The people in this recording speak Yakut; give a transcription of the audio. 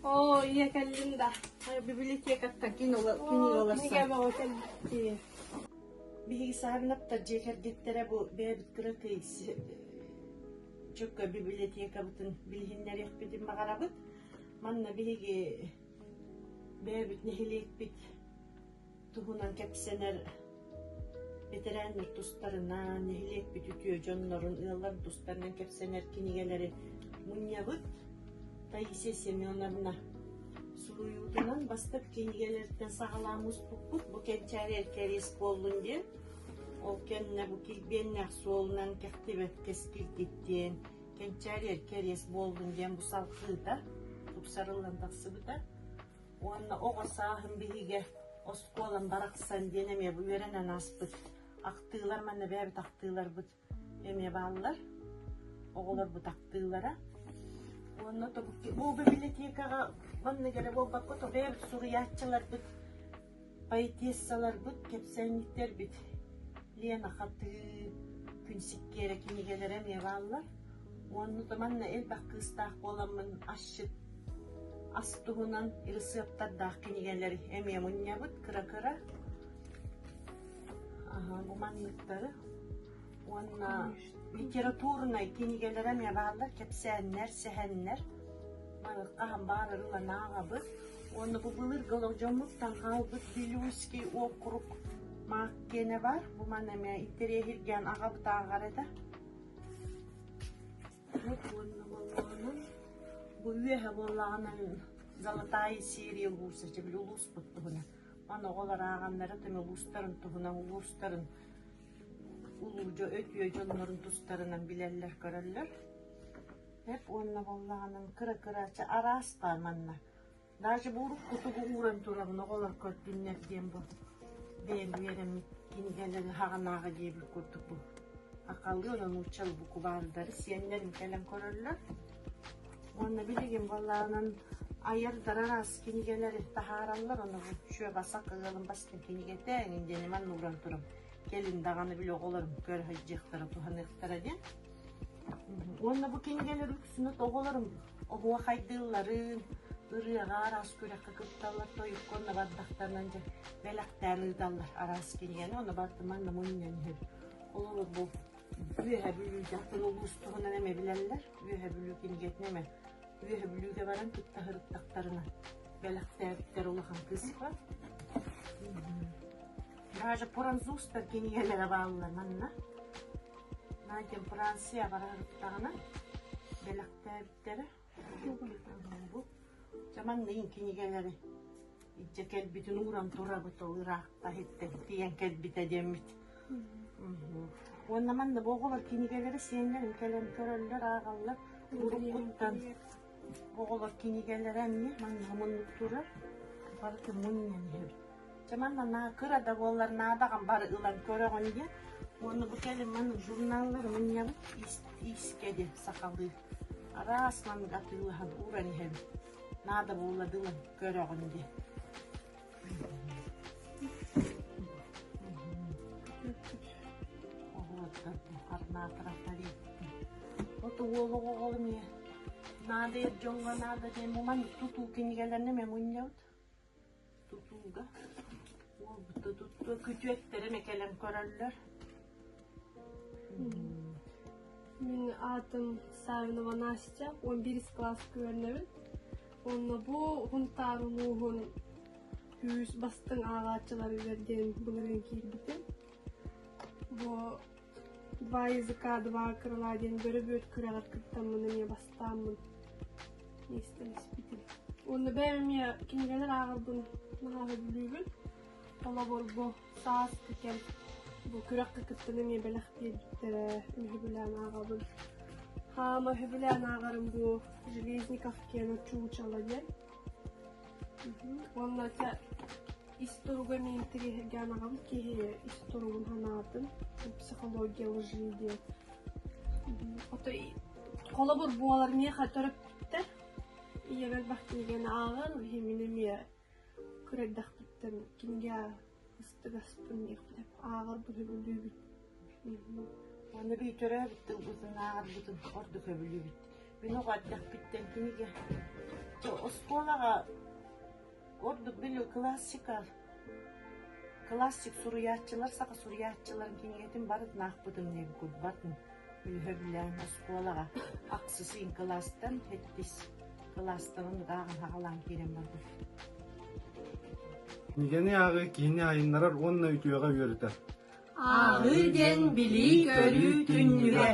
Оо, ийэ кэллим да. Библиотекаттан кинигэ уларсан. Кинигэ бөҕө кэлбит. Биһиги Савиновтар дьиэ кэргэттэрэ бу бэйэбит кыракый чөккө библиотекабытын билиһиннэриэхпитин баҕарабыт. Манна биһиги бэйэбит нэһилиэкпит туһунан кэпсэнэр бэтэрээннэр тустарынан, нэһилиэкпит үтүө дьоннорун, ыалларын тустарынан кэпсэнэр кинигэлэри мунньабыт. Таисия Семеновна суруйуутунан бастакы кинигэлэртэн саҕалаан муспуппут. Бу кэнчээри эркэриэс буоллун диэн. Ол кэннэ бу килбиэннээх суолунан кэхтибэт кэскилгит диэн кэнчээри эркэриэс буоллун диэн бу салҕыыта тупсарыллан тахсыбыта. Уонна оҕо сааһым биһигэ оскуолам барахсан диэн эмиэ бу үөрэнэн ааспыт ахтыылар манна бэйэбит ахтыыларбыт эмиэ бааллар. Оҕолорбут ахтыылара. Уонна бу библиотекаҕа маннык эрэ буолбакка то бэйэбит суруйааччыларбыт, поэтессаларбыт, кэпсээнньиттэрбит Лена Хатыы, Күн Сиккиэрэ кинигэлэрэ эмиэ бааллар. Уонна то манна элбэх кыыстаах буоламмын асчыт ас туһунан ырысыаптардаах кинигэлэри эмиэ мунньабыт кыра-кыра. Бу манныктары уонна литературнай кинигэлэрэ эмиэ бааллар, кэпсээннэр, сэһэннэр. Маны хаһан баҕарар ылан ааҕабыт. Уонна бу былыргы олох дьоммуттан хаалбыт Вилюйский округ маак киэнэ баар. Бу маны эмиэ интэриэһиргээн аҕабыт ааҕар этэ. Уонна буоллаҕынан бу үөһэ буоллаҕынан Золотая серия улууса чэ били улууспут туһунан. Маны оҕолор ааҕаннара түмэ улуустарын туһунан улуустарын улуу өтүө дьоннорун тустарынан билэллэр көрөллөр. Эп уонна буоллаҕынан кыра-кыра чэ араас баар манна. Даже бу уруккутугу ууран турабын оҕолор көрдүннэр диэн бу бэйэм үөрэммит кинигэлэри хаҕанааҕы диэбит курдук бу акалыы онон нууччалыы букубаардары сиэннэрим кэлэн көрөллөр. Уонна билигин буоллаҕынан айардар араас кинигэлэри таһаараллар, ону бу Чүөбасак ыалым бастыҥ кинигэтэ эҥин диэни манна ууран турам. Кэлин даҕаны били оҕолорум көрө сылдьыахтара, туһаныахтара диэн. Уонна бу кинигэлэр үксүн оҕолорум оһуохайдыылларын, ырыаҕа араас күрэххэ кытталлар, тойукка онно бардахтарынан дьэ бэлэхтээн ыыталлар араас кинигэни, ону барытын манна мунньан иһэбит. Олору бу Үөһэ Бүлүүгэ атын улуус туһунан эмэ билэллэр. Үөһэ Бүлүү кинигэтин эмэ Үөһэ Бүлүүгэ баран кытта сырыттахтарына бэлэхтээбиттэр улахан кыыска. Даже французтар кинигэлэрэ бааллар манна. Надя Франция бара сырыттаҕына бэлэхтээбиттэрэ. Бу дьэ манна кинигэлэри илдьэ кэлбитин ууран турабыт ол ыраахта иһиттэн тиийэн кэлбитэ диэммит. Уонна манна бу оҕолор кинигэлэри сиэннэрин кэлэн көрөллөр, ааҕаллар. Уруккуттан оҕолор кинигэлэрэ эмиэ манна муннук турар. Барытын мунньан иһэбит. Дьэ манна наа кыра да буоллар наадаҕын бары ылан көрөҕүн диэн. Уонна бу кэлин маннык журналлары мунньабыт иискэ диэн сахалыы. Араас маннык атыылаһан ууран иһэбит. Наада буолла дылы көрөҕүн диэн. Оҕолордор бу арнаатарахтар От уол оҕоҕо эмиэ наадыйар дьоҥҥо наада диэн бу маннык тутуу кинигэлэрин эмиэ мунньабыт. Тутууга уолбут туттуо күтүөттэрэ эмэ кэлэн көрөллөр. Мин аатым Савинова Настя, 11 кылааска үөрэнэбин. Уонна бу Хунтаар улууһун күүс бастыҥ ааҕааччыларыгар диэн былырыын киирбитим. Бу Два языка, два крыла диэн бөрөбүөт күрэҕэр кыттаммын эмиэ бастааммын миэстэлэспитим. Уонна бэйэм эмиэ кинигэлэр ааҕарбын наһаа сөбүлүүбүн. Холобур, бу сааскы кэм бу күрэххэ кыттан эмиэ бэлэх биэрбиттэрэ, сөбүлээн ааҕабын. Хаама сөбүлээн ааҕарым бу Железников Кена чуучала диэн. Уонна чэ ис туруга эмиэ интэриэһиргээн аҕам киһи ис туругун санаатын психология лжи диэн. Ото холобур буолар миэхэ төрөппүттэр ийэм элбэх кинигэни ааҕар, иһимин эмиэ кыра эрдэхпиттэн кинигэ ыстыгаспын диэхпин ааҕарбын сөбүлүүбүн. Уонна биир төрөөбүт тылбытын ааҕарбытын ордук сөбүлүүбүт. Мин оҕо эрдэхпиттэн кинигэ оскуолаҕа ордук били классика классик суруйааччылар саха суруйааччыларын кинигэтин барытын аахпытым диэн курбатын үһөбүлээн оскуолаҕа ахсыс ыйын кылаастан сэттис кылаастан оннук ааҕан хаҕалаан киирэн барбыт. Кинигэни ааҕыы киһини айыннарар уонна үтүөҕэ үөрэтэр. Ааҕыы диэн билии-көрүү түннүгэ.